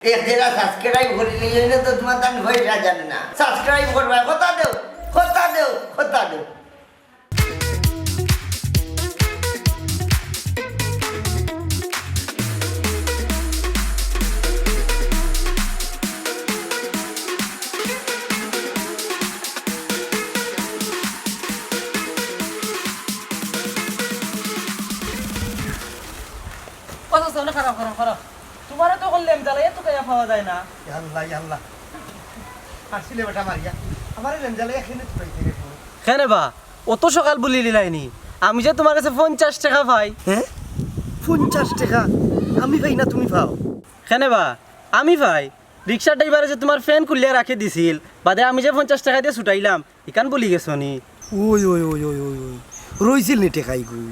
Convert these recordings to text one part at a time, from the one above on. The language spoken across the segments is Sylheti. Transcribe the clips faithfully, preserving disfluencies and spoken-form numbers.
এক জেলা সাবস্ক্রাইব করিলিলে অইলে তো তুমার তান পয়সা জানে না। সাবস্ক্রাইব করবা, কথা দেও, কথা দেও, কথা দেও। ও চাচা, অনো খাড়াও, খাড়াও, খাড়াও। তুমারে তো কইলাম লেমজালাইয়া তুকাইয়া পাওয়া যায় না। ইয়া আল্লাহ, ইয়া আল্লাহ। আসিলে বেটা মারিয়া। আমারে লেমজালাইয়া কেনে তুকাইতে রে? কেনে বা, অত সকাল বুলিলিলায়নি? আমি যে তুমার গেছে পঞ্চাশ টেকা পাই। হে? পঞ্চাশ টেকা? আমি পাই না, তুমি পাও? কেনে বা, আমি পাই। রিক্সার ড্রাইভারে যে তুমার ফ্যান খুলিয়া রাখি দিছিল, বাদে আমি যে পঞ্চাশ টেকা দিয়া ছুটাইলাম, ইখান ভুলি গেছো নি? ওই, ওই, ওই। রইছিল নি টেকা ইগু?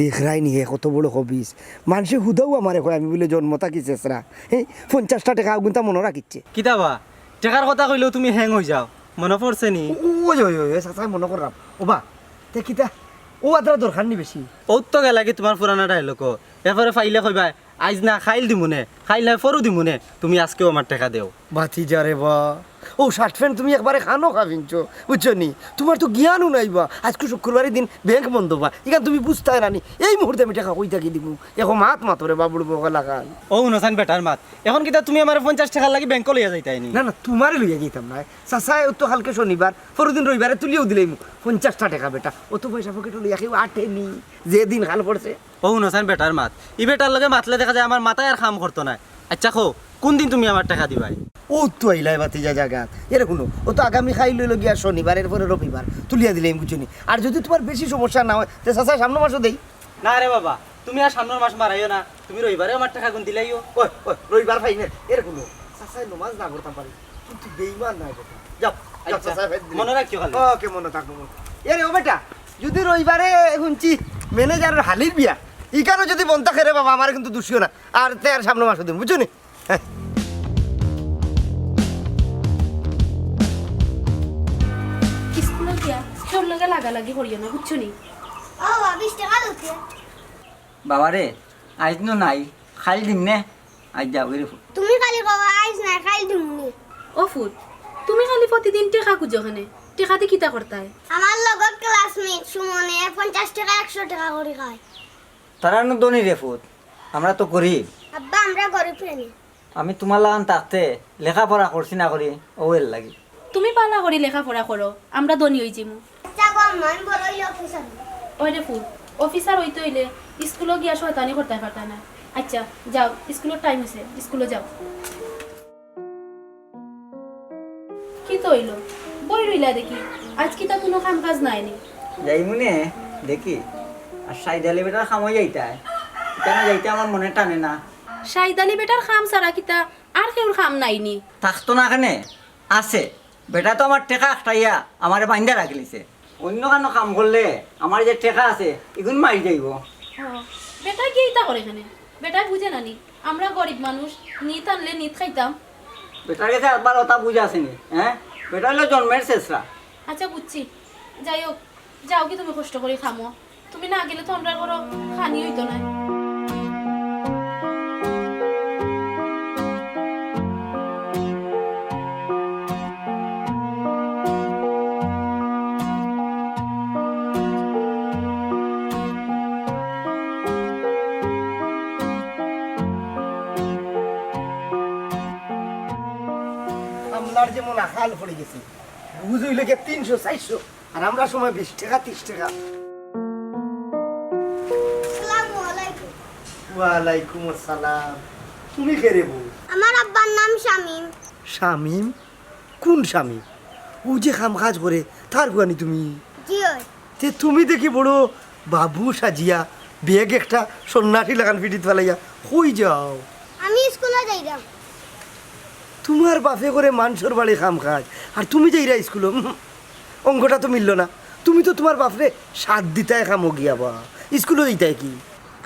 দেখরায়নি হে কত বড় খবিছ। মানষে হুদাউ আমারে কয় আমি বুলে জন্ম থাকি ছেছরা। হে, পঞ্চাশটা টেকা অগুনতা মনো রাখিছে। কিতা বা, টেকার কথা কইলেউ তুমি হ্যাং অইযাও। মনো পড়ছে নি? ওই, ওই, ওই, ওই, চাচায় মনো কররাম। ও বা, তে কিতা? অউ আদরা দরকার নি বেশি? অউ তো গেলাগি তুমার পুরানা ডায়লগ। এরপরে পাইলে কইবায়, আইজ না, কাইল দিমুনে, কাইল না, পরু দিমুনে, তুমি আজকেউ আমার টেকা দেও। ভাতিজা রে বা, অউ শার্ট প্যান্ট তুমি একবারে খানো খা ফিনছো, বুঝছো নি? তুমার তো জ্ঞানও নাই বা, আইজকু শুক্রবারর দিন ব্যাংক বন্ধ বা, ইখান তুমি বুঝতায় না নি? এই মুহূর্তে আমি টেকা কই থাকি দিমু? অখন মাত মাতো রে বা, বুড়বক লাখান। অউ হুনো চাইন বেটার মাত, অখন কিতা তুমি আমারে পঞ্চাশ টেকার লাগি ব্যাংকো লইয়া যাইতায় নি? না, না, তুমারে লইয়া যাইতাম নায়। চাচায় অউ তো কাইলকে শনিবার, পরুদিন রবিবারে তুলিয়াউ দিলাইমু। পঞ্চাশটা টেকা বেটা, অত পয়সা পকেটো লইয়া কেউ আটেনি, যে দিন কাল পড়ছে। অউ হুনো চাইন বেটার মাত। ই বেটার লগে মাতলে দেখা যায় আমার মাথায় আর কাম করতো নায়। আইচ্ছা কও, কুনদিন তুমি আমার টেকা দিবায়? অউ তো আইলায় ভাতিজা জাগাত। এরে হুনো, অউ তো আগামী কাইল অইলো গিয়া শনিবার, এরপরে রবিবার। তুলিয়া দিলাইমু, বুঝছো নি? আর যুদি তুমার বেশি সমস্যা না অয়, তে চাচায় সামনর মাসো দেই। না রে বাবা, তুমি আর সামনর মাস মারাইও না। তুমি রবিবারে আমার টেকাগুন দিলাইও। ওই, ওই, রবিবার পাই না। এরে হুনো, চাচায় নমাজ না পড়তাম পারি, কিন্তু বেইমান নায় বেটা। যাও, যাও, আইচ্ছা, চাচায় পাই দিলাইও। মনো রাখিও খালি। ওকে, মনো থাকবো, মনো। এরে ও বেটা, যুদি রবিবারে হুনছি ম্যানেজারর হালির বিয়া, ইখানও যুদি বন্ধ থাকে রে বাবা, আমারে কিন্তু দুষিও না। আর তে আর সামনর মাসো দিমু, বুঝছো নি? হ্যাঁ। স্কুলো গিয়া কেউর লগে লাগালাগি করিও না, বুঝছো নি? ও, বিশ টেকা দিতে। বাবারে, আইজ নু নাই, কাইল দিমুনে, আইজ যাও রে ফুত। তুমি খালি কও, আইজ নাই, কাইল দিমুনে। ও ফুত, তুমি খালি প্রতিদিন টেকা খুঁজো কেনে? টেকা দি কিতা করতায়? আমার লগর ক্লাসমেট সুমনে পঞ্চাশ টেকা, একশো টেকা করি খায়। তারা নু ধনী রে ফুত, আমরা তো গরিব। আব্বা, আমরা গরিব কেনে? আমি তুমার লাখান থাকতে লেখাপড়া করছি না করি, অউ এর লাগি। তুমি ভালা করি লেখাপড়া করো, আমরা ধনী অইযিমু। আইচ্ছা গো আম্মা, আমি বড় অইলে অফিসার অইমু। ওই রে ফুত, অফিসার অইতে অইলে স্কুলো গিয়া শয়তানি করতায় পারতায় নায়। আইচ্ছা, যাও, স্কুলর টাইম অইছে, স্কুলো যাও। কিতা অইলো? বই রইলা দেখি। আইজ কিতা কুনু কাম কাজ নাই নি? যাইমুনে, দেখি। আর সাইদ আলী বেটার কামো যাইতায়। ইখানো যাইতে আমার মনে টানে না। সাইদ আলী বেটার কাম ছাড়া কিতা আর কেউর কাম নাই নি? থাকতো না কেনে? আছে। বেটায় তো আমার টেকা আখটাইয়া আমারে বাইন্ধা রাখিলিছে। অইন্য কানো কাম করলে আমার যে টেকা আছে, ইগুন মারি যাইবো। ও, বেটায় কিতা করে কেনে? বেটায় বুঝে না নি? আমরা গরিব মানুষ, নিত আনলে নিত খাইতাম। বেটার গেছে একবার অতা বুঝ আছে নি, হ্যাঁ? বেটা অইলো জন্মের ছেছরা। আইচ্ছা, বুঝছি। যাই হোক, যাওগি তুমি কষ্ট করি কামো। তুমি না গেলে তো আমরার ঘরো খানি অইতো নায়। আমরার যেমন আকাল পড়ি গেছে, বুঝ অইলো গিয়া তিনশো চাইরশো, আর আমরার সময় বিশ টেকা, তিরিশ টেকা। আসসালামু আলাইকুম। ওয়ালাইকুম আসসালাম। তুমি কে রে বউ? আমার আব্বার নাম শামীম। শামীম? কুন শামীম? অউ যে কাম কাজ করে, তার ফুয়া নি তুমি? জি অয়। তে তুমি দেখি বড় বাবু সাজিয়া, ব্যাগ একটা সন্ন্যাসী লাখান পিঠিত ফালাইয়া, কই যাও? আমি স্কুলো যাইরাম। তুমার বাপে করে মানষর বাড়ি কাম কাজ, আর তুমি যাইরায় স্কুলো? উহুম, অঙ্কটা তো মিললো না। তুমি তো তুমার বাপরে সাথ দিতায় কামো গিয়া বা, স্কুলো যাইতায় কি?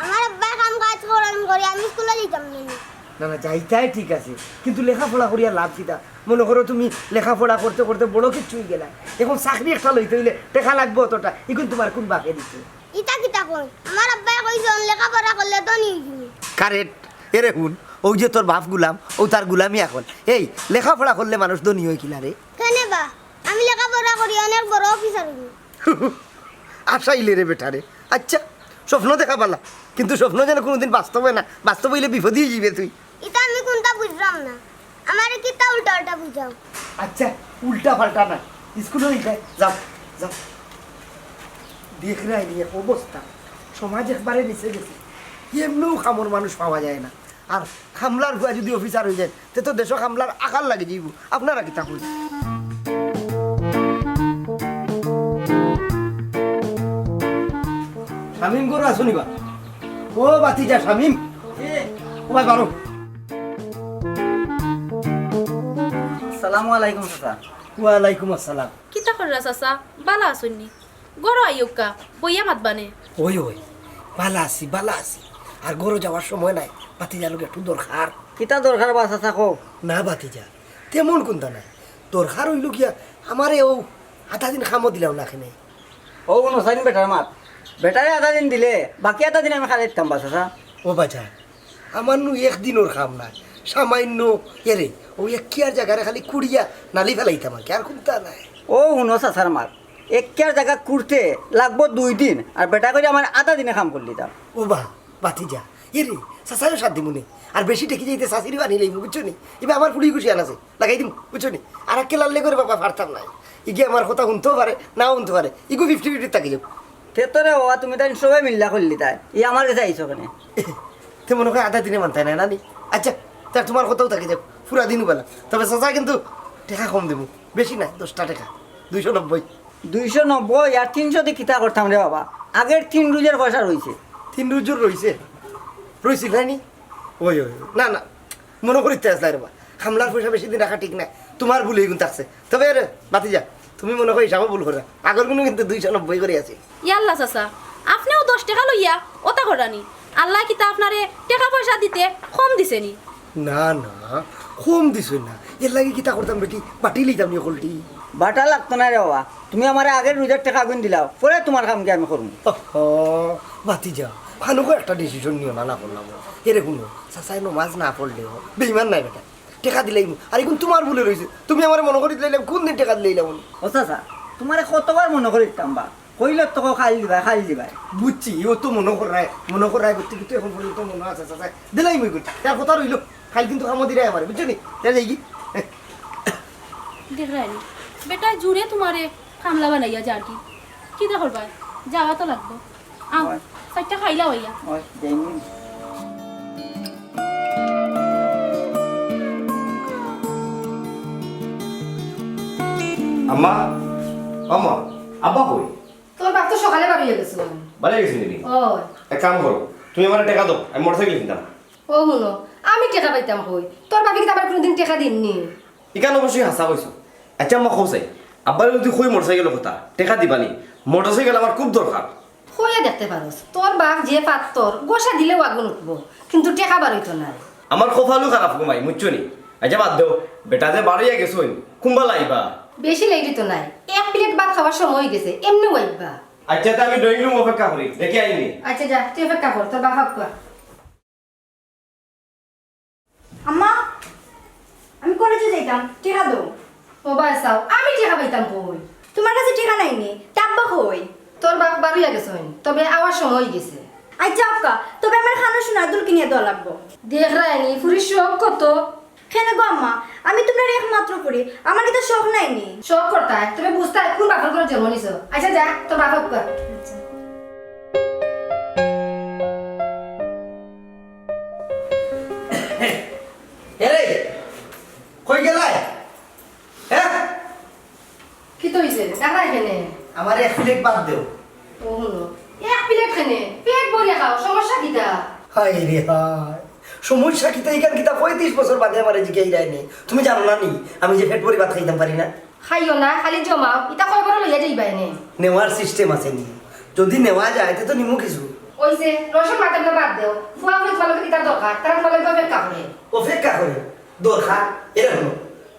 আমার আব্বায় কাম কাজ করইন করি, আমি স্কুলো যাইতাম না নি। না, না, যাইতায় ঠিক আছে, কিন্তু লেখাপড়া করিয়া লাভ কিতা? মনো করো তুমি লেখাপড়া করতে করতে বড় কিচ্ছু অইগেলায়, অখন চাকরি একটা লইতে অইলে টেকা লাগবো অতটা, ইগুন তুমার কুন বাপে দিছে? ইতা কিতা কইন? আমার আব্বায় কইছইন লেখাপড়া করলে ধনী অইযিমু। কারেক্ট। এরে হুন, অউ যে তোর বাপ গুলাম, অউ তার গুলামি অখন। এই, লেখাপড়া করলে মানুষ ধনী অয় কিলা রে? কেনে বা? আমি লেখাপড়া করি অনেক বড় অফিসার অইমু। আশা ইলে রে বেটারে। আচ্ছা, স্বপ্ন দেখা বালা, কিন্তু স্বপ্ন যেন কুনুদিন বাস্তব অয় না। বাস্তব অইলে বিপদে অইযিবে তুই। ইতা আমি কুনতা বুঝলাম না, আমারে কিতা উল্টা উল্টা বুঝাও। আচ্ছা, উল্টা পাল্টা না, স্কুলো অইলে যাও, যাও। দেখরায়নি এক অবস্থা, সমাজ একবারে নিচে গেছে, এমনেও কামর মানুষ পাওয়া যায় না। আর কামলার ফুয়া যুদি অফিসার অইযায়, তে তো দেশো কামলার আকাল লাগি যাইবো। আপনারা কিতা কইন? শামিম ঘরো আছো নি বা? ও ভাতিজা শামিম, ও ভাই বারো। আসসালামু আলাইকুম চাচা। ওয়ালাইকুম আসসালাম। কিতা কররা চাচা, বালা আছইন নি? ঘরো আইউক্কা, বইয়া মাতবানে। ওই, ওই, বালা আছি, বালা আছি। আর ঘরো যাওয়ার সময় নাই, ভাতিজার লগে একটু দরকার। কিতা দরকার বা চাচা কও? না ভাতিজা, তেমন কুনতা নাই। দরকার অইলো গিয়া, আমারে অউ আধা দিন কামো দিলাও না কেনে। অউ হুনো চাইন বেটার মাত। বেটারে আধা দিন দিলে, বাকি আধা দিন আমি খালি দিতাম বা চাচা। ও বাজান, আমার নু এক দিনর কাম নায়, সামান্য এরে, অউ এক কিয়ার জাগারে খালি কুড়িয়া নালি ফেলাইতাম আর কি, আর কুনতা নাই। অউ হুনো চাচার মাত, এক কিয়ার জাগা কুড়তে লাগবো দুই দিন, আর বেটা কইরা আমার আধা দিনে কাম করি দিতাম। ও বা, ভাতিজা, এরে, চাচায়ও সাথ দিমুনে, আর বেশি টেকি যাইতে চাচিরেও আনি লইমু, বুঝছো নি? ইবা আমার ফুড়ি খুশি আনাছে, লাগাই দিমু, বুঝছো নি? আর আক্কেল আনলে করে বাবা পারতাম নায়, ইগিয়ে আমার কথা হুনতেও পারে, নাও হুনতে পারে, ইগু ফিফটি ফিফটি থাকি যাউক। তে তো রে বাবা, তুমি তাইন সবে মিল্লা করিলিতায়, ই আমার গেছে আইছো কেনে? তে মনো কয় আধা দিনে মানতায় নায়, না নি? আচ্ছা, তে তুমার কথাউ থাকি যাউক, ফুরা দিনউ বালা। তবে চাচা কিন্তু টেকা কম দিমু, বেশি নায়, দশটা টেকা, দুইশো নব্বই। দুইশো নব্বই আর তিনশো দি কিতা করতাম রে বাবা, আগের তিন রুজর পয়সা রইছে। তিন রুজর রইছে? রইছিল নায় নি? ওই, ওই, ওই। না, না, মনো করিতে আসলাই রে বা। কামলার পয়সা বেশি দিন রাখা ঠিক নায়। তুমার ভুল অইগুন থাকছে। তবে রে, ভাতিজা, তুমি মনো কয় হিসাবো ভুল কররায়। আগর গুনু কিন্তু দুইশো নব্বই করি আছে। ইয়াল্লা চাচা, আপনেও দশ টেকা লইয়া অতা কররা নি। আল্লায় কিতা আপনারে টেকা পয়সা দিতে কম দিছে নি? না, না, কম দিছে না। এরলাগি কিতা করতাম বেটি, বাটি লইতাম নি অকলটি। বাটা লাগতো নায় রে বাবা, তুমি আমারে আগের রুজর টেকাগুন দিলাও, পরে তুমার কাম গিয়া আমি করমু। ওহো, ভাতিজা, খানুকো একটা decision নিও না, না করলাম। এরে হুনো, চাচায় নমাজ না পড়লেও বেইমান নায় বেটা। টেকা দিলাইমু। আর ইগুন তুমার ভুলে রইছে। তুমি আমারে মনো করি দিলাইলাম, কুনদিন টেকা দিলাইলাম আমি? ও চাচা, তুমারে কতবার মনো করি দিতাম বা? কইলে তো কও কাইল দিবায়, কাইল দিবায়। বুঝছি, ও তো মনো কররায়, মনো কররায়, বুঝছি, কিন্তু অখন পর্যন্ত মনো আছে, চাচা। দিলাইমু ইগুন। তার কথা রইলো, কাইল কিন্তু কামো দিরায় আমারে, বুঝছো নি? তাই যাইগি? দেখরায় নি, বেটায় জুরে তুমারে কামলা বানাইয়া যারগি। কিতা করবায়? যাওয়া তো লাগবো। আও, অয়। চাইরটা খাইলাও আইয়া। অয়, যাইমু। আম্মা, আম্মা, আব্বা কই? তোর বাপ তো সকালে বার অইয়া গেছে। বার অইয়া গেছে নি? অয়। এক কাম করো, তুমি আমারে টেকা দেও, আমি মোটরসাইকেল কিনতাম। ও হুনো, আমি টেকা পাইতাম কই? তোর বাপে কিতা আমারে কুনুদিন টেকা দিননি? ইখান অবশ্যই হাছা কইছো। আইচ্ছা আম্মা, কও চাই, আব্বারে যুদি কই মোটরসাইকেলর কথা, টেকা দিবা নি? মোটরসাইকেল আমার খুব দরকার। কইয়া দেখতে পারোস, তোর বাপ যে পাত্তর, ঘষা দিলেও আগুন উঠবো, কিন্তু টেকা বারইতো নায়। আমার কপালউ খারাপ গো মাই, বুঝছো নি? আইচ্ছা বাদ দেও, বেটা যে বার অইয়া গেছইন, কুনবালা আইবা? বেশি late অইতো নায়, এক plate ভাত খাওয়ার সময় অইগেছে, এমনেউ আইবা। আইচ্ছা, তে আমি drawing room অপেক্ষা করি, দেখি আইনি। আইচ্ছা যা, তুই অপেক্ষা কর, তোর বাপ আউক্কা। আম্মা, আমি কলেজো যাইতাম, টেকা দেও। ও বাই চাও, আমি টেকা পাইতাম কই? তুমার কাছে টেকা নাই নি? তে আব্বা কই? তোর বাপ বার অইয়া গেছইন, তবে আওয়ার সময় অইগেছে। আইচ্ছা আউক্কা, তবে আমার কানর সোনার দুল কিনিয়া দেওয়া লাগবো। দেখরায় নি, ফুরির শখ কত? কেনে গো আম্মা, আমি তুমরার একমাত্র ফুরি, আমার কিতা শখ নাই নি? শখ করতায়, তবে বুঝতায় কুন বাপর ঘরো জন্ম নিছো। আইচ্ছা যা, তোর বাপ আউক্কা। আইচ্ছা। এরে, কই গেলায়? হ্যাঁ? কিতা অইছে? ডাকরায় কেনে? আমারে এক plate ভাত দেও। ও হুনো, এক plate কেনে? পেট ভরিয়া খাও, সমস্যা কিতা? হায় রে হায়, সমস্যা কিতা? ইখান কিতা পঁয়ত্রিশ বছর বাদে আমারে জিগাইরায় নি? তুমি জানো না নি, আমি যে পেট ভরি ভাত খাইতাম পারি না? খাইও না, খালি জমাও। ইতা কয়বারও লইয়া যাইবায় নে? নেওয়ার system আছে নি? যুদি নেওয়া যায়, তে তো নিমু কিছু। অইছে, রসুন মাতে না বাদ দেও। ফুয়া ফুড়ি তুমার লগে কিতার দরকার? তারা তুমার লগে অপেক্ষা করে। অপেক্ষা করে? দরকার? এরে হুনো,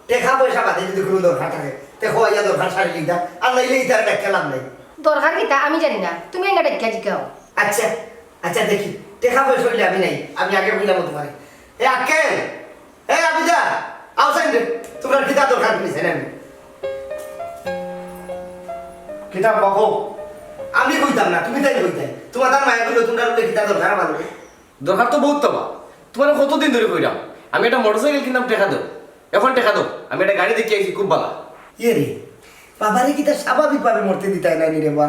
টেকা পয়সা বাদে যুদি কুনু দরকার থাকে, তে কইয়া দরকার সারি লইতা, আর নাইলে ইতারে ডাকিয়া লাভ নাই। দরকার কিতা আমি জানি না, তুমি আইনা ডাকিয়া জিকাও। আইচ্ছা, আইচ্ছা দেখি, টেকা পয়সা অইলে আমি নাই, আমি আগে কইলাম তুমারে। এ আক্কেল, এ আবিদা, আও চাইন রে। তুমরার কিতা দরকার তুমি চাইন আমি? কিতা বাবা কও? আমি কইতাম না, তুমি তাইন কইতায়। তুমার তার মায়ে কইলো, তুমরার বুলে কিতা দরকার আমার লগে? দরকার তো বউত বাবা। তুমারে কতদিন ধরি কইরাম, আমি একটা মোটরসাইকেল কিনতাম, টেকা দেও। অখন টেকা দেও, আমি একটা গাড়ি দেখিয়া আইছি, খুব ভালা। এ রে, বাবারে কিতা স্বাভাবিকভাবে মরতে দিতায় নায় নি রে বা?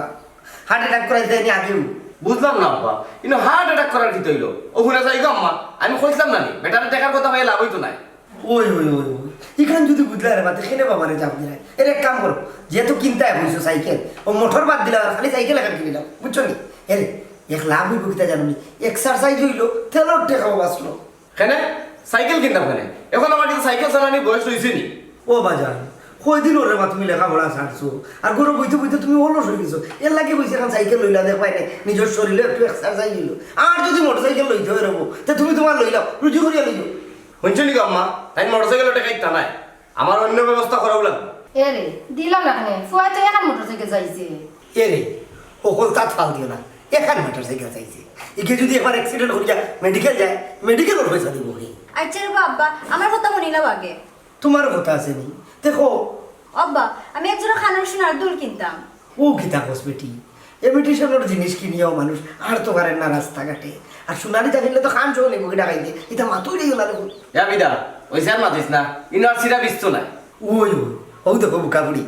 হার্ট অ্যাটাক করাইতায় নি আগেউ? বুঝলাম না আব্বা, ইনো হার্ট অ্যাটাক করার কিতা অইলো? অউ হুনা যাইগো আম্মা, আমি কইছলাম না নি, বেটারে টেকার কথা কইয়া লাভ অইতো নায়। ওই, ওই, ওই, ওই। ইখান যুদি বুঝলায় রে বা, তে কেনে বাবারে চাপ দিলায়? এর এক কাম করো, যেহেতু কিনতায় কইছো সাইকেল, অউ মোটর বাদ দিলাও, আর খালি সাইকেল এখান কিনিলাও, বুঝছো নি? এরে, এক লাভ অইবো কিতা জানো নি? এক্সারসাইজ অইলো, তেলর টেকাও বাঁচলো। কেনে? সাইকেল কিনতাম কেনে? অখন আমার কিতা সাইকেল চালানির বয়স অইছে নি? ও বাজান, কয়দিন অর রে বা তুমি লেখাপড়া ছাড়ছো, আর ঘরো বইতে বইতে তুমি অলস অইগেছো। এরলাগি কইছি এখান সাইকেল লইলা, দেখবায় নে, নিজর শরীলো একটু এক্সারসাইজ অইলো। আর যুদি মোটরসাইকেল লইতে অয় রে বা, তে তুমি তুমার লইলাও, রুজি করিয়া লইও। হুনছো নি গো আম্মা, তাইন মোটরসাইকেলো টেকা দিতা নায়, আমার অইন্য ব্যবস্থা করাউ লাগবো। এরে, দিলাম না কেনে, ফুয়ায় তো এখান মোটরসাইকেল চাইছে। এরে, হকলতাত ফাল দিও না, এখান মোটরসাইকেল চাইছে। ইগে যুদি একবার অ্যাক্সিডেন্ট করিয়া মেডিকেল যায়, মেডিকেলর পয়সা দিবো কে? আচ্ছা রে বা আব্বা, আমার কথা হুনিলাও আগে। তুমার কথা আছে নি? দেখো। আব্বা, আমি এক জোড়া কানর সোনার দুল কিনতাম। ও কিতা কস বেটি, ইমিটেশনর জিনিস কিনিয়াও মানুষ আরতো পারের না রাস্তাঘাটে। আর সোনার ইতা কিনলে তো কান সহ নিবো কিতা খাইতে, ইতা মাতইলেও না দেখো। এ আবিদা, অইছে আর মাতিস না, ইনো আর ছিড়া বিছতো নায়। ওই, ওই, অউ দেখো বুকা বুড়ি,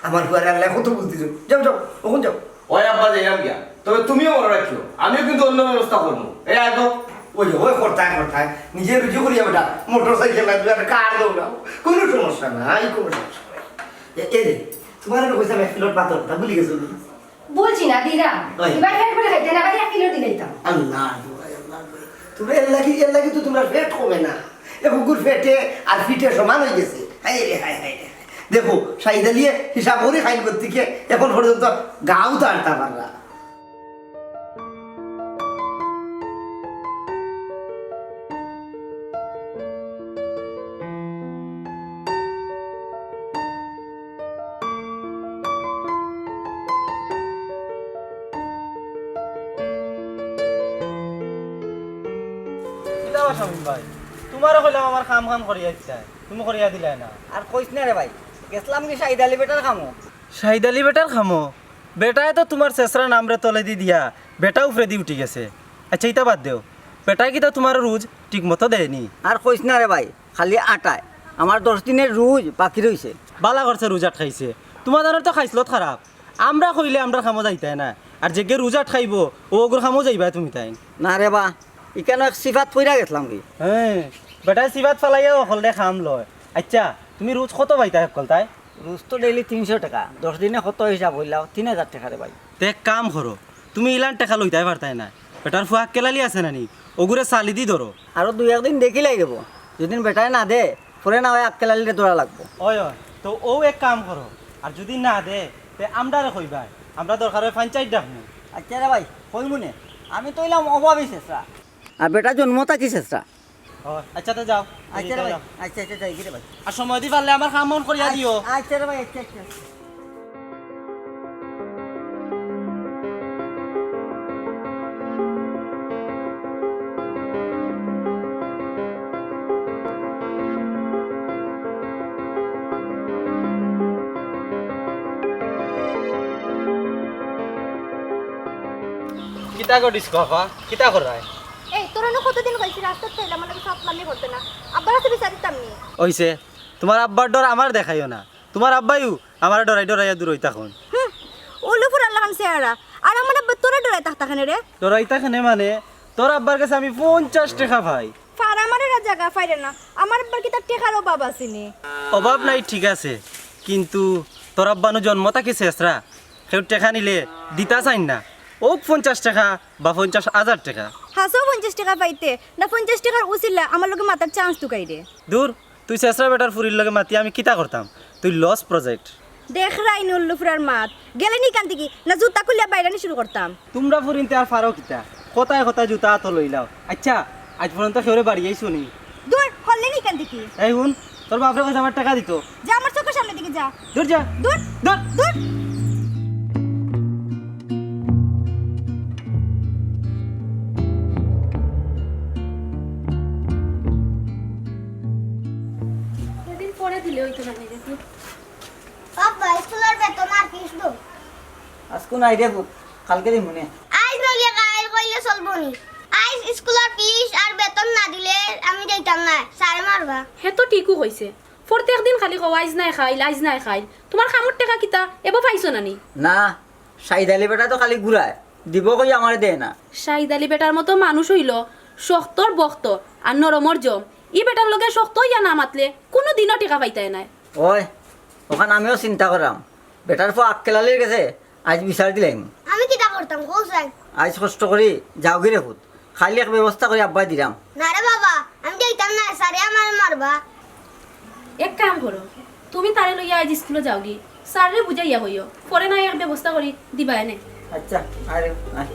আমার ফুয়ারে আল্লায় কত বুঝ দিছইন। যাও, যাও, অখন যাও। ওই আব্বা, যাইরাম গিয়া। তবে তুমিও মনো রাখিও, আমিও কিন্তু অইন্য ব্যবস্থা করমু। এই আয় তো। ওই, ওই, করতায়, করতায়। নিজে রুজি করিয়া বেটা, মোটরসাইকেল লাগবে, একটা কার দৌড়াও। কুনু সমস্যা নাই, কুনু সমস্যা নাই। এ, এ রে, তুমারে না কইছলাম এক প্লেট ভাতর কথা, ভুলি গেছো নি? ভুলছি না, দিরাম। ওই। ইবার পেট ভরি খাইতে না পারি, এক প্লেট দিলাইতাম। আল্লাহ, আল্লাহ, আল্লাহ। তুমরা এরলাগি, এরলাগি তো তুমরার পেট কমে না। এ কুকুর পেটে আর ফিটে সমান অইগেছে। হায় রে, হায়, হায় রে। দেখো, শাহিদ আলিয়ে হিসাব করি খাইল করতে গিয়ে এখন পর্যন্ত গাউ তো আনতা পাররা। কিতা বা শামীম ভাই, তুমারে কইলাম আমার কাম কাম করিয়া দিতায়, তুমি করিয়া দিলায় না। আর কইস না রে ভাই, গেছলাম কি শাহিদ আলী বেটার কামো। শাহিদ আলী বেটার কামো? বেটায় তো তুমার ছেছরা নামরে তলেদি দিয়া বেটা উপরেদি উঠি গেছে। আচ্ছা, ইতা বাদ দেও, বেটায় কিতা তুমারে রুজ ঠিক মতো দেয় নি? আর কইস না রে ভাই, খালি আটায়। আমার দশ দিনর রুজ বাকি রইছে। ভালা করছে রুজ আটকাইছে। তুমার জানোর তো খাইছলত খারাপ। আমরা কইলে আমরার কামো যাইতায় না। আর যেগে রুজ আটকাইবো, অউ অগুর কামো যাইবায় তুমি তাইন। না রে বা, ইখানো এক সিফাত পইরা গেছলাম কি। হ্যাঁ, বেটায় সিফাত ফালাইয়াও হকলরে কাম লয়। আচ্ছা, তুমি রুজ কত পাইতায় হকলতায়? রুজ তো ডেইলি তিনশো টেকা, দশ দিনে কত হিসাব অইলাও? তিন হাজার টেকা রে ভাই। তে এক কাম করো, তুমি ইলান টেকা লইতায় পারতায় না। বেটার ফুয়া আক্কেল আলী আছে না নি, অগুরে চালিদি ধরো। আরো দুই একদিন দেখিলাই দেবো, যেদিন বেটায় না দে, পরে না অয় আক্কেল আলীরে ধরা লাগবো। অয়, অয়, তো অউ এক কাম করো, আর যুদি না দে, তে আমরারে কইবায়, আমরা দরকার অয় পঞ্চায়েত ডাকমু। আচ্ছা রে ভাই, কইমুনে, আমি তো অইলাম অভাবী ছেছরা, আর বেটা জন্ম থাকি ছেছরা। ও, আচ্ছা, তে যাও। আচ্ছা রে ভাই, যাও। আচ্ছা, আচ্ছা, যাই গি রে ভাই। আর সময়দি পারলে আমার কাম অন করিয়া দিও। আচ্ছা রে ভাই, আচ্ছা, আচ্ছা। কিতা গো ডিস্কো আপা, কিতা কররায়? এই, তোরে না কতদিন কইছি, রাস্তাত পাইলে আমার লগে ফাজলামি করতে না। আব্বার কাছে বিচার দিতাম নি। অইছে, তুমার আব্বার ডর আমারে দেখাইও না। তুমার আব্বায়ও আমারে ডরাই ডরাইয়া দূরই থাকইন। হুম, উল্লু ফুরার লাখান চেহারা। আর আমার আব্বা তোরে ডরাই থাকতা কেনে রে? ডরাইতা কেনে মানে, তোর আব্বার গেছে আমি পঞ্চাশ টেকা পাই। ফারা মারের আর জাগা পাইরে না। আমার আব্বার কিতা টেকার অভাব আছে নি? অভাব নাই, ঠিক আছে, কিন্তু তোর আব্বা নু জন্ম থাকি ছেছরা, কেউ টেকা নিলে দিতা চাইন না। অউ পঞ্চাশ টেকা বা পঞ্চাশ হাজার টেকা। হাছাউ পঞ্চাশ টেকা পাইতে, না পঞ্চাশ টেকার উছিলা আমার লগে মাতার চান্স তুকাইরে। দূর, তুই ছেছরা বেটার ফুরির লগে মাতিয়া আমি কিতা করতাম? তুই লস প্রজেক্ট। দেখরায়নি উল্লু ফুরার মাত। গেলে নি ইখান থাকি, না জুতা খুলিয়া বাইরানি শুরু করতাম। তুমরা ফুরিন্তে আর ফারো কিতা? কথায় কথায় জুতা আতো লইলাও। আইচ্ছা, আইজ পর্যন্ত কেউরে বাড়িয়াইছো নি? দূর, হরলে নি ইখান থাকি। এই হুন, তোর বাপরে কইছ আমার টেকা দিতো। যা, আমার চউখর সামনে থাকি যা। দূর যা। দূর। দূর। পরে দিলে অইতো না নি রে পুত? বাবা, স্কুলর বেতন আর ফিস দেও। আইজকু নায় রে পুত, কাইলকে দিমুনে। আইজ নাইলে কাইল কইলে চলবো নি? আইজ স্কুলর ফিস আর বেতন না দিলে আমি যাইতাম নায়, স্যারে মারবা। হে তো ঠিকউ কইছে, পরতেক দিন খালি কও আইজ নায় কাইল, আইজ নায় কাইল। তুমার কামর টেকা কিতা এবো পাইছো না নি? না, শাহিদ আলী বেটা তো খালি ঘুরায়, দিবো কইয়া আমারে দেয় না। শাহিদ আলী বেটার মতো মানুষ অইলো শক্তর বক্ত আর নরমর জম। ই বেটার লগে শক্ত অইয়া না মাতলে কুনু দিনও টেকা পাইতায় নায়। ওই, অখান আমিও চিন্তা করাম। বেটার ফুয়া আক্কেল আলীর গেছে আইজ বিচার দিলাইমু। আমি কিতা করতাম, কও চাই? আইজ কষ্ট করি যাওগি রে পুত, কাইল এক ব্যবস্থা করি আব্বায় দিরাম। না রে বাবা, আমি যাইতাম নায়, স্যারে আমারে মারবা। এক কাম করো, তুমি তারে লইয়া আইজ স্কুলো যাওগি, স্যাররে বুঝাইয়া কইও, পরে না এক ব্যবস্থা করি দিবা এনে। আচ্ছা, আয় রে, আয়।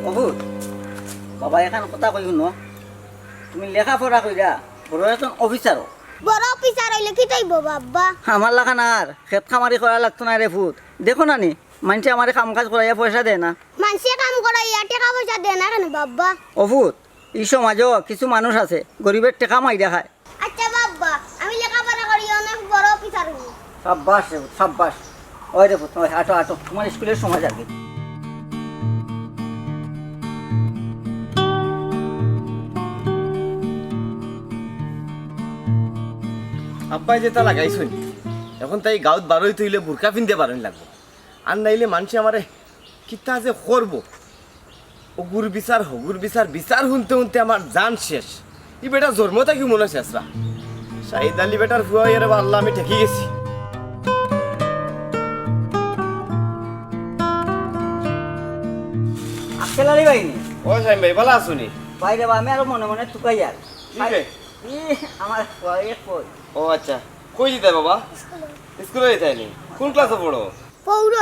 ও পুত, বাবা, এখান কথা কই হুনো, তুমি লেখাপড়া কইরা বড় একজন অফিসার অও। বড় অফিসার অইলে কিতা অইবো বাবা? আমার লাখান আর খেত খামারি করা লাগতো নায় রে পুত। দেখো না নি, মানষে আমারে কাম কাজ করাইয়া পয়সা দেয় না। মানষে কাম করাইয়া টেকা পয়সা দেয় না কেনে বাবা? ও পুত, ই সমাজো কিছু মানুষ আছে, গরিবের টেকা মাইরা খায়। আচ্ছা বাবা, আমি লেখাপড়া করি অনেক বড় অফিসার অইমু। সাব্বাস রে পুত, সাব্বাস। ওই রে পুত, ওই আটো, আটো, তুমার স্কুলর সময় যাইবো। আব্বায় যেতা লাগাইছইন, এখন তাই গাউত বারইতে অইলে বুরকা পিন্দে বারইন লাগবো, আর নাইলে মানষে আমারে কিতা যে করবো। অগুর বিচার, হগুর বিচার, বিচার হুনতে হুনতে আমার জান শেষ। ই বেটা জন্ম থাকি মনো শেষ রা। শাহিদ আলী বেটার ফুয়া অইয়া রে বা আল্লাহ, আমি ঠেকি গেছি। আক্কেল আলী ভাই নি? ও শাহিন ভাই, ভালা আছো নি? ভাই রে বা, আমি আরো মনে মনে তুকাই আর। কি রে? ই, আমার ফুয়া অইয়া কই? ও আচ্ছা, কই যিতায় বাবা? স্কুলো। স্কুলো যিতায় নি? কুন ক্লাসো পড়ো? পৌর।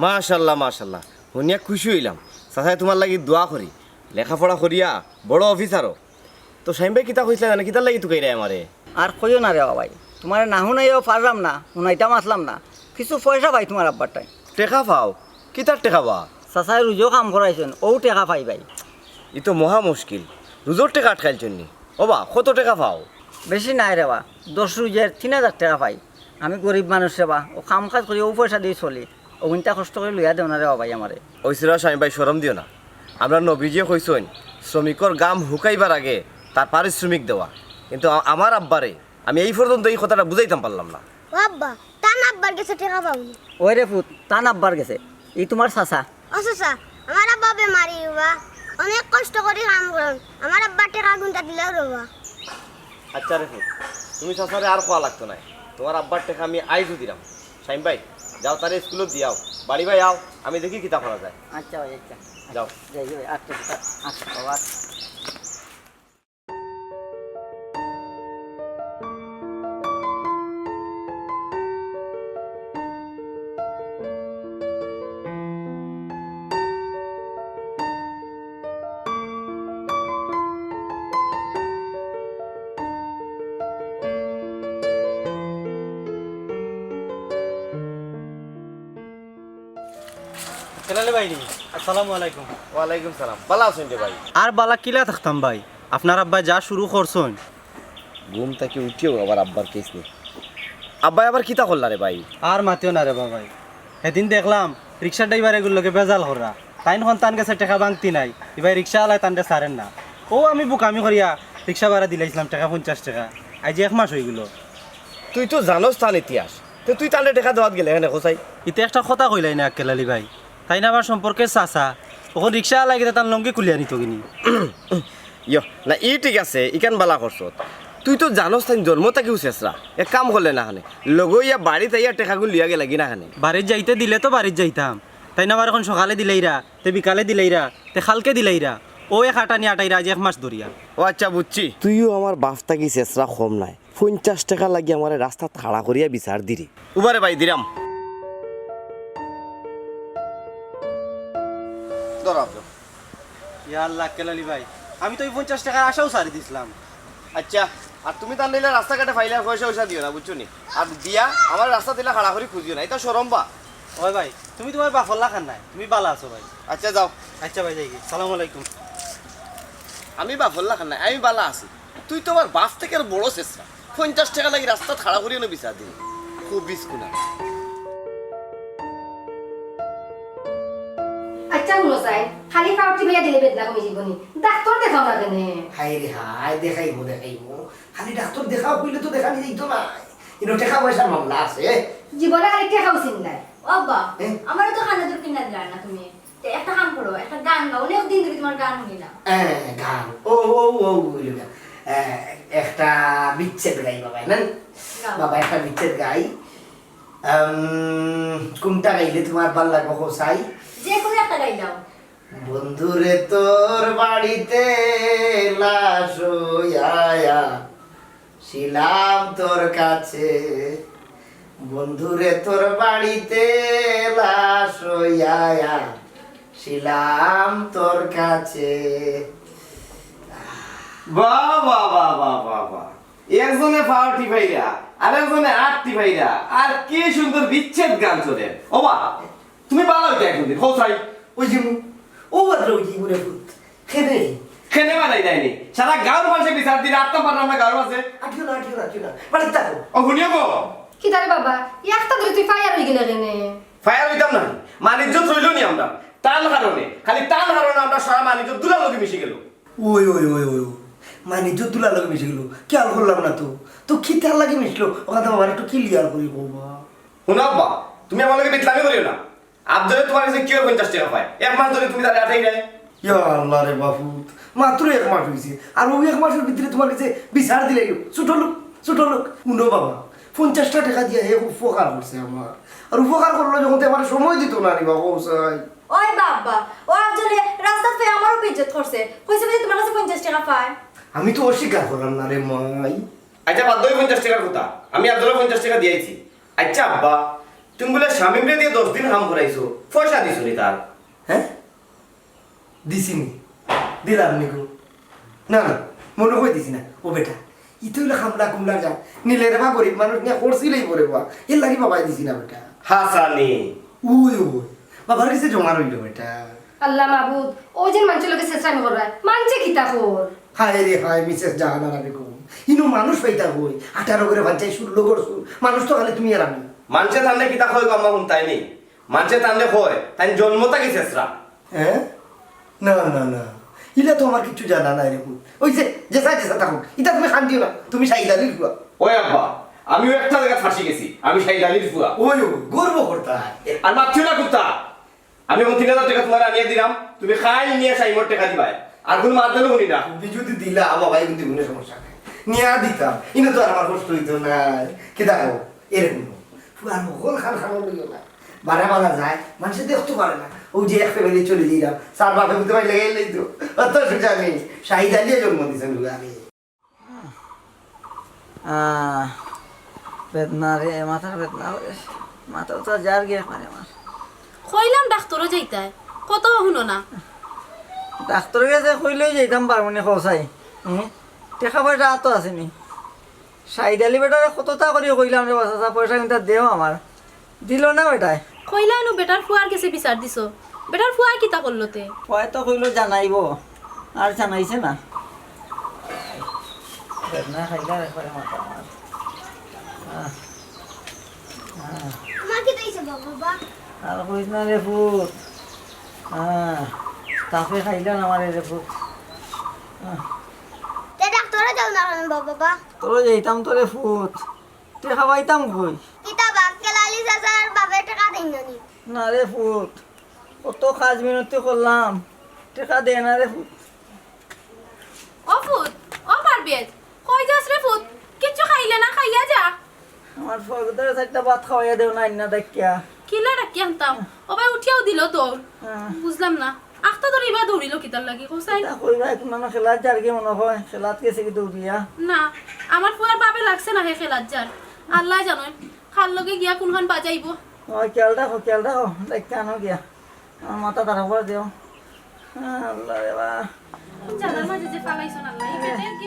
মাশাআল্লাহ, মাশাআল্লাহ। হুনিয়া খুশি অইলাম। চাচায় তুমার লাগি দোয়া করি। লেখাপড়া করিয়া বড় অফিসার অও। তো শাহিন ভাই কিতা কইছলা জানো, কিতার লাগি তুকাইরায় আমারে? আর কইও না রে বাবাই, তুমারে না হুনাইয়াও পারলাম না, হুনাইতাম আছলাম না। কিছু পয়সা পাই তুমার আব্বার টাইন। টেকা পাও? কিতার টেকা বা? চাচায় রুজো কাম করাইছইন, অউ টেকা পাই ভাই। ই তো মহা মুশকিল, রুজোর টেকা আটকাইলছইন নি? ও বা, কত টেকা পাও? বেশি নায় রে বা, দশ রুজের তিন হাজার টেকা পাই। আমি গরিব মানুষ রে বা, অউ কাম কাজ করি অউ পয়সা দিয়া চলি। অগুইনতা কষ্ট করি লইয়া দেও না রে বাবাই আমারে। অইছে রে শাহিন ভাই, শরম দিও না। আমরার নবীজিয়ে কইছইন, শ্রমিকর ঘাম হুকাইবার আগে তার পারিশ্রমিক দেওয়া। কিন্তু আ-, আমার আব্বারে আমি এই পর্যন্ত এই কথাটা বুঝাইতাম পারলাম না। ও আব্বা, তান আব্বার গেছে টেকা পাওনি। ওই রে পুত, তান আব্বার গেছে। ই তুমার চাচা। ও চাচা, আমার আব্বা বেমারি বাবা, অনেক কষ্ট করি কাম করইন। আমার আব্বার টেকা গুনতা দিলাও রে বাবা। আচ্ছা রে পুত, তুমি চাচারে আর কওয়া লাগতো নায়, তুমার আব্বার টেকা আমি আইজউ দিরাম। শাহিন ভাই, যাও তারে স্কুলো দিয়াও, বাড়ি ভাই আও, আমি দেখি কিতা করা যায়। আচ্ছা ভাই, আচ্ছা। যাও। যাই ভাই, আচ্ছা, আচ্ছা, আচ্ছা, বাবা, আচ্ছা। আক্কেল আলী ভাই নি? আসসালামু আলাইকুম। ওয়ালাইকুম সালাম। ভালা আছইন রে ভাই? আর ভালা কিলা থাকতাম ভাই, আপনার আব্বায় যা শুরু করছইন। ঘুম থাকি উঠিয়াউ আবার আব্বার কেস নি। আব্বায় আবার কিতা করলা রে ভাই? আর মাতিও না রে বাবাই। হেদিন দেখলাম রিক্সা ড্রাইভার এগুর লগে বেজাল কররা। তাইন কইন তান গেছে টেকা ভাংতি নাই, ইবায় রিক্সাআলায় তানরে ছাড়ের না। অউ আমি বুকামি করিয়া রিক্সা ভাড়া দিলাইছলাম টেকা পঞ্চাশ টেকা, আইজ এক মাস অইগেলো। তুই তো জানোস তান ইতিহাস, তে তুই তানরে টেকা দেওয়াত গেলে কেনে কছাই? ইতা একটা কথা কইলায় না আক্কেল আলী ভাই, তাইন আমার সম্পর্কে চাচা, অখন রিক্সাআলায় কিতা তান লুঙ্গি খুলিয়া নিতো গি নি? ইয়ো, না, ই ঠিক আছে, ইখান ভালা করছত। তুই তো জানোস তাইন জন্ম থাকিউ ছেছরা। এক কাম করলে না কেনে, লগে অইয়া বাড়িত আইয়া টেকাগুন লইয়া গেলা গি না কেনে? বাড়িত যাইতে দিলে তো বাড়িত যাইতাম, তাইন আবার অখন সকালে দিলাইরা, তে বিকালে দিলাইরা, তে কালকে দিলাইরা, অউ এক আটানি আটাইরা আইজ এক মাস ধরিয়া। ও আচ্ছা, বুঝছি। তুইও আমার বাপ থাকি ছেছরা কম নায়, পঞ্চাশ টেকা লাগি আমারে রাস্তাত খাড়া করিয়া বিচার দিরে। উবারে ভাই, দিরাম। ধরো আপনি। ইয়া আল্লাহ, আক্কেল আলী ভাই, আমি তো ওই পঞ্চাশ টেকার আশাও ছাড়ি দিছলাম। আচ্ছা, আর তুমি তান দিলে রাস্তাঘাটে পাইলে আর পয়সা পয়সা দিও না, বুঝছো নি? আর দিয়া আমার রাস্তা দিলে খাড়া করি খুঁজিও না, ইতা শরম বা। ওই ভাই, তুমি তুমার বাফর লাখান নায়, তুমি বালা আছো ভাই। আচ্ছা, যাও। আচ্ছা ভাই, যাই গি। সালাম আলাইকুম। আমি বাফর লাখান নায়, আমি বালা আছি। তুই তো আমার বাফ থাকি আর বড় ছেছরা। পঞ্চাশ টেকা লাগি রাস্তাত খাড়া করি অনো বিচার দিন। খুব বিস্কুনা। আচ্ছা, হুনো চাই, খালি পাও টিপিয়া দিলে বেদনা কমি যাইবো নি? ডাক্তর দেখাও না কেনে? হায় রে হায়, দেখাইমু, দেখাইমু। খালি ডাক্তর দেখাও কইলে তো দেখানি যাইতো না। ইনো টেকা পয়সার মামলা আছে। জীবনে খালি টেকাও চিন্তায়। ও আব্বা, এ? আমারে তো কানে দুর কিনা দিলা না তুমি। তে একটা কাম করো, একটা গান গাও, অনেক দিন ধরি তুমার গান হুনি না। এ, গান। ও, ও, ও, ও, ও, এ, একটা বিচ্ছেদ গাই বাবা, না? গাও। বাবা, একটা বিচ্ছেদ গাই। আম, কুনটা গাইলে তুমার ভালা লাগবো, কও চাই? যে কোনো একটা গাই দাও। বন্ধুরে তোর বাড়িতে লাশ অইয়া ছিলাম তোর কাছে, বন্ধুরে তোর বাড়িতে লাশ অইয়া ছিলাম তোর কাছে। বাহ, বাহ, বাহ, বাহ, বাহ, বাহ। একজনে পাও টিপাইরা, আর একজনে আট টিপাইরা, আর কি সুন্দর বিচ্ছেদ গান চলে। ও বা, তুমি বালা অইতা একদিন, কও চাই। ওই যে মু-, ও বাদরে ওই যে মুরে ফুত। খেদে। খেদে বানাই দেয়নি। সারা গাঁওর মাঝে বিচার দিলে আটটা পারলাম না গাঁওর মাঝে। আটিও না, আটিও না, আটিও না। বাড়িত থাকো। ও হুনিও গো। কিতা রে বাবা, একটা ধরি তুই ফায়ার অই গেলে কেনে? ফায়ার অইতাম না। মান ইজ্জত রইলো নি আমরার। তান কারণে, খালি তান কারণে আমরার সারা মান ইজ্জত ধুলার লগে মিশি গেলো। ওই, ওই, ওই, ওই, ওই। মান ইজ্জত ধুলার লগে মিশি গেলো। খেয়াল করলাম না তো। তো কিতার লাগি মিশলো? অখানতা বাবার একটু clear করি কও বা। হুনো আব্বা, তুমি আমার লগে বিটলামি করিও না। আফজলে তুমার গেছে কিওর পঞ্চাশ টেকা পায়? এক মাস ধরি তুমি তারে আটাই নাই। ইয়া আল্লাহ রে বাফুত, মাত্র এক মাস অইছে, আর অউ এক মাসর ভিতরে তুমার গেছে বিচার দিলাইলো। ছোট লোক, ছোট লোক। হুনো বাবা, পঞ্চাশটা টেকা দিয়া হে উপকার করছে আমার, আর উপকার করলো যখন, তে আমারে সময় দিতো না রে বাবা, ও চাই। ওই বাবা, ও আফজলে রাস্তাত পাইয়া আমারও বেইজ্জত করছে, কইছে বুলে তুমার গেছে পঞ্চাশ টেকা পায়। আমি তো অস্বীকার করলাম না রে মাই। আচ্ছা, বাদ দেও পঞ্চাশ টেকার কথা, আমি আফজলে পঞ্চাশ টেকা দিয়াইছি। আচ্ছা আব্বা, তুমি বুলে শামিমরে দিয়া দশ দিন কাম করাইছো, পয়সা দিছো নি তার? হ্যাঁ? দিছি নি? দিলাম নি গো? না, না, মনো কই দিছি না। ও বেটা, ইতা অইলো কামলা কুমলার জাত। নিলে রে বা গরিব মানুষ নিয়া খরচ অইলেই পড়ে বা। এর লাগি বাবায় দিছি না বেটা। হাছানি। ওই, ওই, বাবার গেছে জমা রইলো বেটা। আল্লাহ মাবুদ, অউ যে মানষর লগে ছেছরামি কররায়, মানষে কিতা কর? হায় রে হায়, মিসেস জাহানারা বেগম, ইনো মানুষ পাইতা কই? আঠারো করে বাচ্চায় ষোলো করছো, মানুষ তো খালি তুমি আর আমি। মানষে তানরে কিতা কয় গো আম্মা, হুনতায় নি? মানষে তানরে কয়, তাইন জন্ম থাকি ছেছরা। হ্যাঁ? না, না, না, ইলা তো আমার কিচ্ছু জানা নাই রে পুত। ওই যে, যেছা যেছা থাকুক, ইতা তুমি কান্দিও না, তুমি শাহিদ আলীর ফুয়া। ওই আব্বা, আমিও একটা জাগাত ফাঁসি গেছি, আমি শাহিদ আলীর ফুয়া। ওই, ওই, গর্ব করতা। আর মাতিও না কুত্তা। আমি অখন তিন হাজার টেকা তুমারে আনিয়া দিলাম, তুমি কাইল নিয়া শামিমর টেকা দিবায়। আর কুনু মাত দিলে হুনি না। তুমি যদি দিলা, বাবা, কিন্তু কুনু সমস্যা নাই। নিয়া দিতাম। ইনো তো আর আমার কষ্ট অইতো নায়। কিতা কও? এরে হুনো। ফুয়ার হকল খান খানো লইও না। বারা বারা যায়, মানষে দেখতো পারে না। অউ যে এক family চলে যাইলাম, তার বাপে বুঝতে পারলে গেলেই তো। অত সুজা নেই। শাহিদ আলিয়ে জন্ম দিছেন ফুয়ারে। আহ, বেদনা রে, মাথার বেদনা রে। মাথা তো যার গিয়া একবারে আমার। কইলাম ডাক্তরো যাইতায়, কত হুনো না। ডাক্তরর গেছে কইলেউ যাইতাম পারমু নি কও চাই। হুম? টেকা পয়সা তো আছে নি। শাহিদ আলী বেটারে কততা করি কইলাম রে বা চাচা, পয়সা কিন্তু দেও আমার। দিলো না বেটায়। কইলায় নু বেটার ফুয়ার গেছে বিচার দিছো। বেটার ফুয়ায় কিতা করলো তে? ফুয়ায় তো কইলো জানাইবো, আর জানাইছে না। বেদনা খাইলা একবারে মাথা আমার। আহ, আহ। আমার কিতা অইছে বাবা? আর কইস না রে পুত। আহ, তাপে খাইলা না আমারে রে পুত। আহ। তে ডাক্তরো যাও না কেনে বাবা? তোরে যাইতাম তো রে পুত। টেকা পাইতাম কই? কিতা বা, আক্কেল আলী চাচার বাপে টেকা দেইন না নি? না রে পুত, কত কাজ মিনতি করলাম, টেকা দেয় না রে পুত। ও পুত, ও পারভেজ, কই যাস রে পুত? কিচ্ছু খাইলে না, খাইয়া যা। আমার ফুয়াগুতারে চাইরটা ভাত খাওয়াইয়া দেও না, আইন্না ডাকিয়া। কিলা ডাকিয়া আনতাম? ও ভাই উঠিয়াও দিল দৌড়। হ্যাঁ। বুঝলাম না। আখতা ধরে ইবা দৌড়িল কিতার লাগি, কও চাই? তা কইবা, এখন আমার খেলাত যার গিয়া মনে হয়, খেলাত গেছে কি দৌড়িয়া? না, আমার ফুয়ার বাপে লাগছে না হে খেলাত যার। আল্লায় জানইন, কার লগে গিয়া কুনখান বাজাইবো। ওই খেয়াল রাখো, খেয়াল রাখো, দেখ কেন গিয়া। আমার মাথা তারা করে দিও। আল্লাহ রে বা। জানার মাঝে যে ফালাইছো না, আল্লাহ, এই বেটায় কি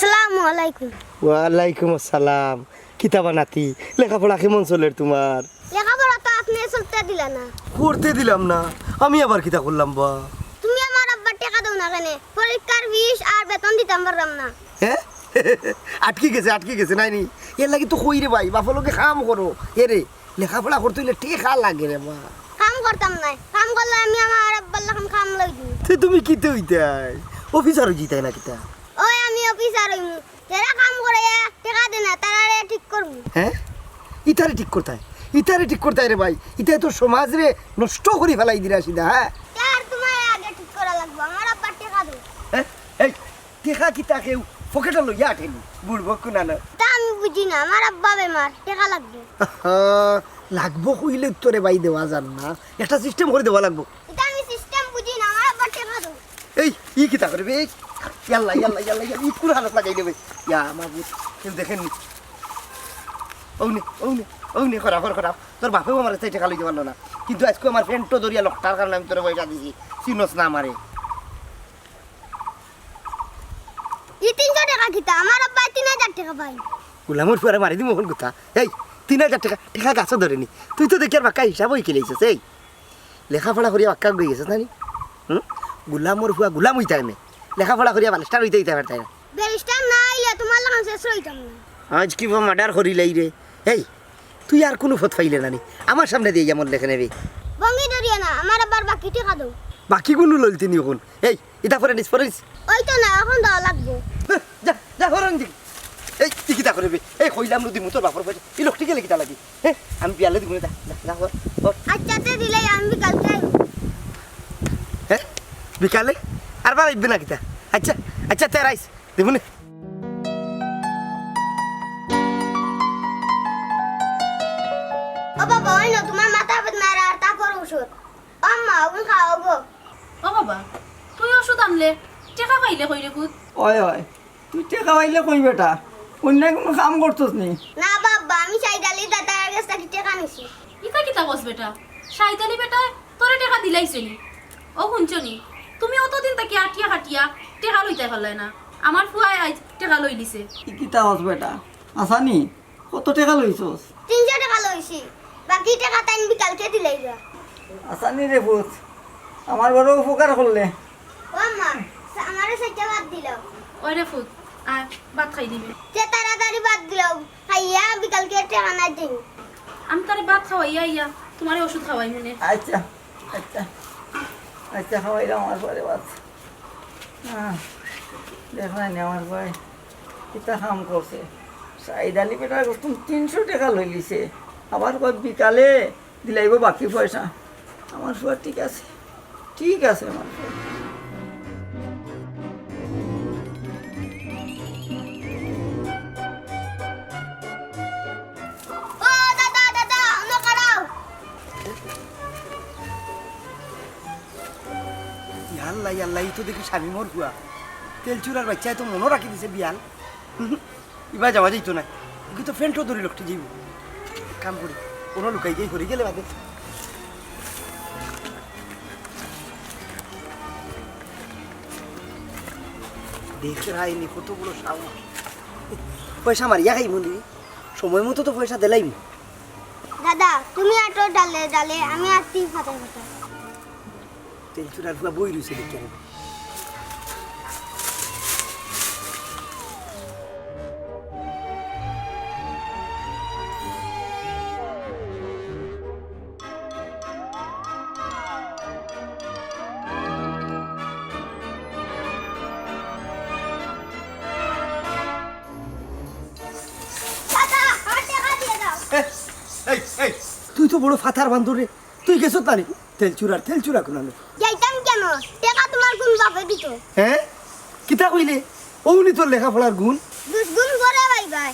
আসসালামু আলাইকুম। ওয়ালাইকুম আসসালাম। কিতা বা নাতি, লেখাপড়া কেমন চলের তুমার? লেখাপড়া তো আপনে চলতে দিলা না। করতে দিলাম না? আমি আবার কিতা করলাম বা? তুমি আমার আব্বার টেকা দেও না কেনে? পরীক্ষার ফিস আর বেতন দিতাম পারলাম না। হে? আটকি গেছে, আটকি গেছে, নায় নি? এরলাগি তো কই রে ভাই, বাপর লগে কাম করো। এরে, লেখাপড়া করতে অইলে টেকা লাগে রে বা। কাম করতাম নায়, কাম করলে আমি আমার আব্বার লাখান কাম লই দিমু। তে তুমি কিতা অইতায়? অফিসার অইযিতায় না কিতা? অয় আমি অফিসার অইমু। যেরা কাম করে টেকা দেয় না, তারারে ঠিক করমু। হে? ইতারে ঠিক করতায়? ইতারে ঠিক করতায় রে ভাই? ইতায় তো সমাজরে নষ্ট করি ফালাই দিরা সিধা, হে? তে আর তুমারে আগে ঠিক করা লাগবো, আমার আব্বার টেকা দেও। হে? এই, টেকা কিতা কেউ পকেটো লইয়া আটেনি? বুড়বক কুনানর। তা আমি বুঝি না, আমার আব্বা বেমার, টেকা লাগবো। আহা, লাগবো কইলে তো রে ভাই দেওয়া যার না, একটা সিস্টেম করি দেওয়া লাগবো। ইতা আমি সিস্টেম বুঝি না, আমার আব্বার টেকা দেও। এই, ই কিতা করে বে? এই, ইয়াল্লা, ইয়াল্লা, ইয়াল্লা, ইয়াল্লা, ই কুন হালত লাগাইলে বে? ইয়া, মাবুদ, কেউ দেখেনি। অউ নে, অউ নে, অউ নে, খরা, খরা, খরা। তোর বাপেও আমার কাছে টেকা লইতে পারলো না। কিন্তু আইজকু আমার ফেন্টো ধরিয়া লকটার কারণে আমি তোরে পয়সা দিছি। চিনস না আমারে। ই তিনশো টেকা কিতা? আমার আব্বায় তিন হাজার টেকা পাইন। গুলামর ফুয়ারে মারি দিমু অখন গুতা। এই, তিন হাজার টেকা, টেকা গাছো ধরেনি। তুই তো দেখিয়ার বাক্কা হিসাব অইগেছস, এই। লেখাপড়া করিয়া বাক্কা অইগেছস না নি? হুম? গুলামর ফুয়া গুলাম অইতায় নে। লেখাপড়া করিয়া বালেস্টার অইতে অইতে পারতায় না। ব্যারিস্টার না অইলে তুমার লাখান শেষ অইতাম না। আইজ কিবা মার্ডার করিলাই রে। এই, তুই আর কুনু পথ পাইলে না নি? আমার সামনে দিয়া ইয়া মরলে কেনে বে? ভঙ্গি ধরিও না, আমার আব্বার বাকি টেকা দেও। বাকি কুনু লইলতে নি অখন? এই, ইতা পরে নিস, পরে নিস। অইতো না, অখন দেওয়া লাগবো। যা, যা, হরন দি। এই, তুই কিতা করে বে? এই, কইলাম নু দিমু তোর বাপর পয়সা। ই লকটি গেলে কিতা লাগি? হে, আমি বিয়ালে দিমু না, যা, যা, যা, হর, হর। আচ্ছা, তে দিলে আমি বিকালে আইমু। হে? বিকালে? আর বার আইবে না কিতা? আচ্ছা, আচ্ছা, তে আর আইস, দিমু নে। ও বাবা, অইন তুমার মাথা বেদনার আর তাপর ঔষধ। ও আম্মা, অগুন খাও গো। ও বাবা, তুই ঔষধ আনলে, টেকা পাইলে কই রে পুত? অয়, অয়, তুই টেকা পাইলে কই বেটা? অইন্য কুনু কাম করছস নি? না বাবা, আমি সাইদ আলী দাদার গেছ থাকি টেকা নিছি। ইতা কিতা কস বেটা? সাইদ আলী বেটায় তোরে টেকা দিলাইছে নি? ও হুনছো নি? তুমি অতদিন থাকি আটিয়া কাটিয়া টেকা লইতায় পারলায় না। আমার ফুয়ায় আইজ টেকা লইলিছে। ই কিতা কস বেটা? আছা নি? কত টেকা লইছস? তিনশো টেকা লইছি, বাকি টেকা তাইন বিকালকে দিলাইবা। আচ্ছা নি রে পুত, আমার বড় উপকার করলে। ও আম্মা, সা-, আমারে চাইরটা ভাত দিলাও। ওই রে পুত, আয়, ভাত খাই দিবি। তে তাড়াতাড়ি ভাত দিলাও, খাইয়া বিকালকে টেকা না দিন। আমি তারে ভাত খাওয়াইয়া আইয়া তুমারে ওষুধ খাওয়াইমু নে। আচ্ছা, আচ্ছা, আচ্ছা, খাওয়াইলাম আমার পরে ভাত। আহ, দেখলায় নি আমার ভাই, কিতা কাম করছে। সাইদ আলী বেটার গেছ থনে তিনশো টেকা লইলিছে, আবার কয় বিকালে দিলাইবো বাকি পয়সা। আমার ফুয়া ঠিক আছে, ঠিক আছে আমার ফুয়া। ও দাদা, দাদা, অনো খাড়াও। ইয়াল্লা, ইয়াল্লা, ই তো দেখি শামিমর ফুয়া। তেলচুরার বাইচ্চায় তো মনো রাখি দিছে বিয়াল। হুম, ইবা যাওয়া যাইতো নায়। ইগু তো ফেন্টো ধরি লকটি যাইবো। এক কাম করি, অনো লুকাই যাই, ঘরে গেলে বাদে। দেখরায় নি কত বড় সাহস। পয়সা মারিয়া খাইমু নি। সময় মতো তো পয়সা দিলাইমু। দাদা, তুমি আটো ডালে ডালে, আমি আটটি ফাতায় ফাতায়। তেলচুরার ফুয়া বই রইছে দেখি আমি। দাদা, আমার টেকা দিয়া এই, এই, তুই তো বড় ফাতার বান্দর রে। তুই গেছত না নি? তেল চুরার, তেল চুরা কুনানো। যাইতাম কেনে? টেকা তুমার কুন বাপে দিত? হে? কিতা কইলে? অউনি তোর লেখাপড়ার গুন? দুষ গুণ করে ভাই ভাই।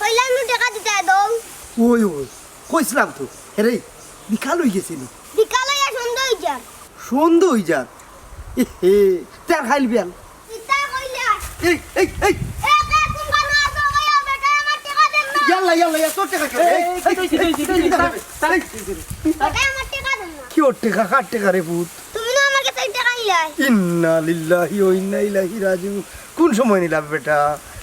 কইলাম নু টেকা দিতায় দেও। ওই, ওই, কইছলাম তো। হেরে, বিকাল অইগেছে নি? বিকাল অইয়া সন্ধ্যা অইযার। সন্ধ্যা অইযার? এ হে, তে আর খাইল বিয়াল। কিতা কইলা? এই, এই, এই। এ, কে কুনখানো আছো কইয়া বেটা আমার টেকা দেন না। ইয়াল্লা, ইয়াল্লা, ইয়া, তোর টেকা কেনে? এই, এই, এই, কিতা অইছে, কিতা অইছে, কিতা অইছে? এই, এই, এই, এই। বেটা আমার টেকা দেন না। কিওর টেকা? কার টেকা রে পুত? তুমি না আমার গেছে টেকা নিলায়। ইন্না লিল্লাহি ওয়া ইন্না ইলাইহি রাজিউন। কুন সময় নিলায় বেটা?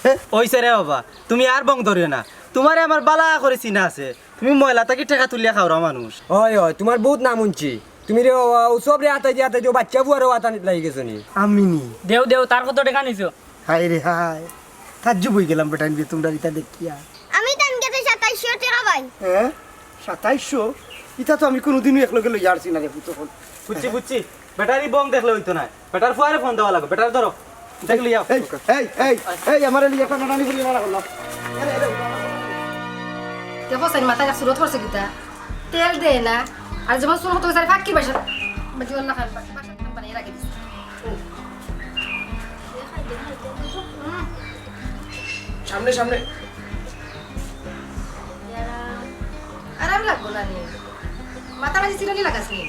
হে? অইছে রে বাবা, তুমি আর বং ধরিও না। তুমারে আমার বালা করি চিনা আছে। তুমি ময়লা থাকি টেকা তুলিয়া খাওরা মানুষ। অয়, অয়, তুমার বউত নাম হুনছি। তুমি রে বাবা, অউ সবরে আতাই দিয়া আতাই দিয়া বাচ্চা ফুয়ারেও আতানিত লাগি গেছো নি? আমি নি? দেও, দেও, তার কত টেকা নিছো? হায় রে হায়, তাজ্জুব অইগেলাম বেটাইন বে তুমরার ইতা দেখিয়া। আমি তান গেছে সাতাইশশো টেকা পাই। হে? সাতাইশশো? ইতা তো আমি কুনুদিনও একলগে লইয়া আরছি না রে পুত অখন। বুঝছি, বুঝছি। বেটার ই বং দেখলে অইতো নায়। বেটার ফুয়ারে ফোন দেওয়া লাগবো। বেটার ধরো। দেখলি যাও। এই, এই, এই, এই, আমারে লিয়া টানাটানি করিও না, রাখো না। দেখো, সাইন মাথায় এক সুরত করছে কিতা? তেল দেয় না। আর যেমন সুরত করছে, ফাঁকি বাসা। বাকি অন্য খান, বাসা খান বানাই রাখি দিছে। সামনে, সামনে। আরাম লাগবো না নি? মাথা মাঝে চিরুনি লাগাস নি?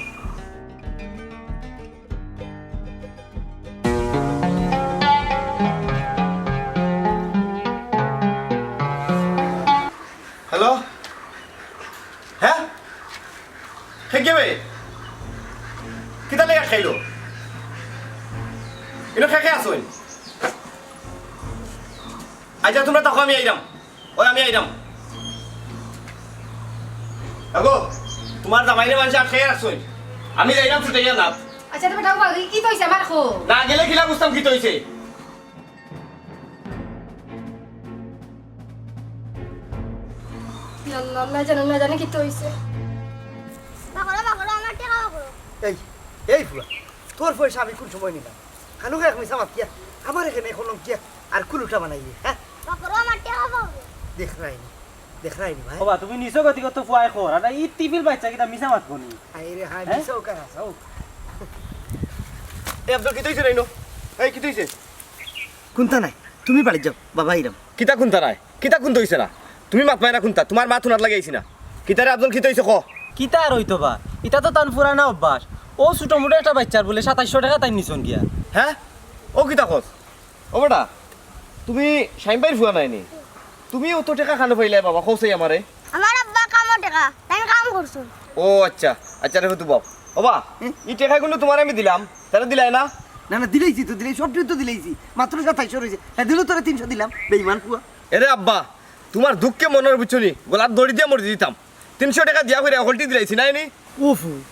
হ্যালো? হে? হে কে বে? কিতা লাগি আটকাইলো? ইনো কে কে আছইন? আচ্ছা, তুমরা থাকো, আমি আইরাম। ওই, আমি আইরাম। আগো, তুমার জামাইরে মানষে আটকাইয়া রাখছইন। আমি যাইরাম ছুটাইয়া না। আচ্ছা, তুমি যাও, কিতা অইছে আমার কও। না গেলে কিলা বুঝতাম কিতা অইছে। ইয়া আল্লাহ, আল্লায় জানে, না জানে কিতা অইছে। বাকরো, বাকরো, আমার টেকা বাকরো। এই, এই ফুয়া, তোর পয়সা আমি কুন সময় নিলাম? খানুকা এক মিছা মাত কিয়া? আমার এখানে এখন কিয়া? আর কুলুটা বানাইলি, হ্যাঁ? বাকরো, আমার টেকা বাকরো। দেখরায়নি, দেখরায়নি ভাই। ওবা, তুমি নিছো গতি কত ফুয়ায় কর, আর ই টিফিল বাচ্চা কিতা মিছা মাত কনি? আরে হায়, হ্যাঁ? মিছাও কার আছাও। এ আব্দুল, কিতা অইছে রে ইনো? এই, কিতা অইছে? কুন্তা নাই, তুমি বাড়িত যাও, বাবা আইরাম। কিতা কুন্তা নাই? কিতা কুন্তা অইছে না? তুমি মাত মায় না কুন্তা? তুমার মাত হুনাত লাগি আইছি না। কিতা রে আফজল, কিতা অইছে ক? কিতা আর অইতো বা? ইতা তো তান পুরানা অভ্যাস। অউ ছুটো মুটো একটা বাইচ্চার বুলে সাতাইশশো টেকা তাইন নিছইন গিয়া। হে? অউ কিতা কছ? ও বেটা, তুমি শাইন ভাইর ফুয়া নায় নি? তুমি অত টেকা কানো পাইলায় বাবা, কও চাই আমারে? আমার আব্বা কামো টেকা, তাইন কাম করছইন। ও আইচ্ছা, আইচ্ছা রে হুতু বাপ। ওবা, ই টেকাগুইন তুমারে আমি দিলাম, তারে দিলায় না? না, না, দিলাইছি তো, দিলাইছি, সবটাউ তো দিলাইছি। মাত্র সাতাইশশো রইছে। হে দিলো তোরে তিনশো দিলাম, বেইমান ফুয়া। এরে আব্বা, তুমার দুঃখে মনর বুঝছো নি, গলাত দড়ি দিয়া মরি দিতাম। তিনশো টেকা দিয়া কইরা হকলটি দিলাইছি, নায় নি? ও ফুত,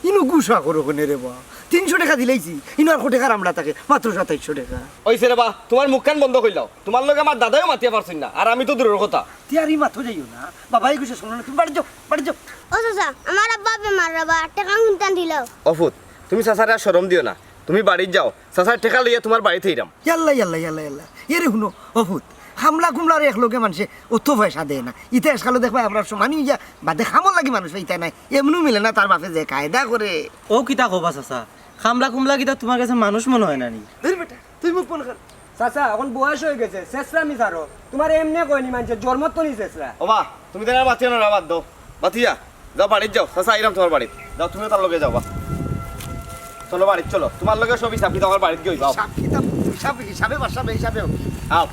ইনো গুসা করো কেনে রে বা? তিনশো টেকা দিলাইছি, ইনো আর কত টেকার আমলা থাকে, মাত্র সাতাইশশো টেকা। অইছে রে বা, তুমার মুখখান বন্ধ করিলাও। তুমার লগে আমার দাদায়ও মাতিয়া পারছইন না, আর আমি তো দূরর কথা। তে আর ই মাতো যাইও না, বাবায় গুসা হুনো না, তুমি বাড়িত যাও, বাড়িত যাও। ও চাচা, আমার আব্বা বেমার রে বা, টেকা কুন্তা দিলাও। ও ফুত, তুমি চাচারে আর শরম দিও না, তুমি বাড়িত যাও, চাচায় টেকা লইয়া তুমার বাড়িত আইরাম। ইয়াল্লা, ইয়াল্লা, ইয়াল্লা, ইয়াল্লা। এরে হুনো, ও ফুত, কামলা কুমলারে একলগে মানষে অত পয়সা দেয় না। ইতা আজকালো দেখবায় আমরার সমানি অইয়া বাদে কামর লাগি মানুষ পাইতায় নায়। এমনেউ মিলে না তার বাপে যে কায়দা করে। অউ কিতা কও বা চাচা? কামলা কুমলা কিতা তুমার গেছে মানুষ মনো অয় না নি? ধুর বেটা, তুই মুখ বন্ধ কর। চাচা, অখন বয়স অইগেছে, ছেছরামি ছাড়ো। তুমারে এমনে কয়নি মানষে, জন্মত তো নি ছেছরা। ওবা, তুমি তাইন আর মাতিও না, বাদ দেও। বাদ দিয়া, যাও বাড়িত যাও, চাচা আইরাম তুমার বাড়িত। যাও, তুমিও তার লগে যাও বা। চলো বাড়িত চলো, তুমার লগে সব হিসাব কিতাব আমার বাড়িত গিয়া অইবা। হিসাব কিতাব, হিসাব, হিসাবে বাসাবে, হিসাবে অইবো। আও।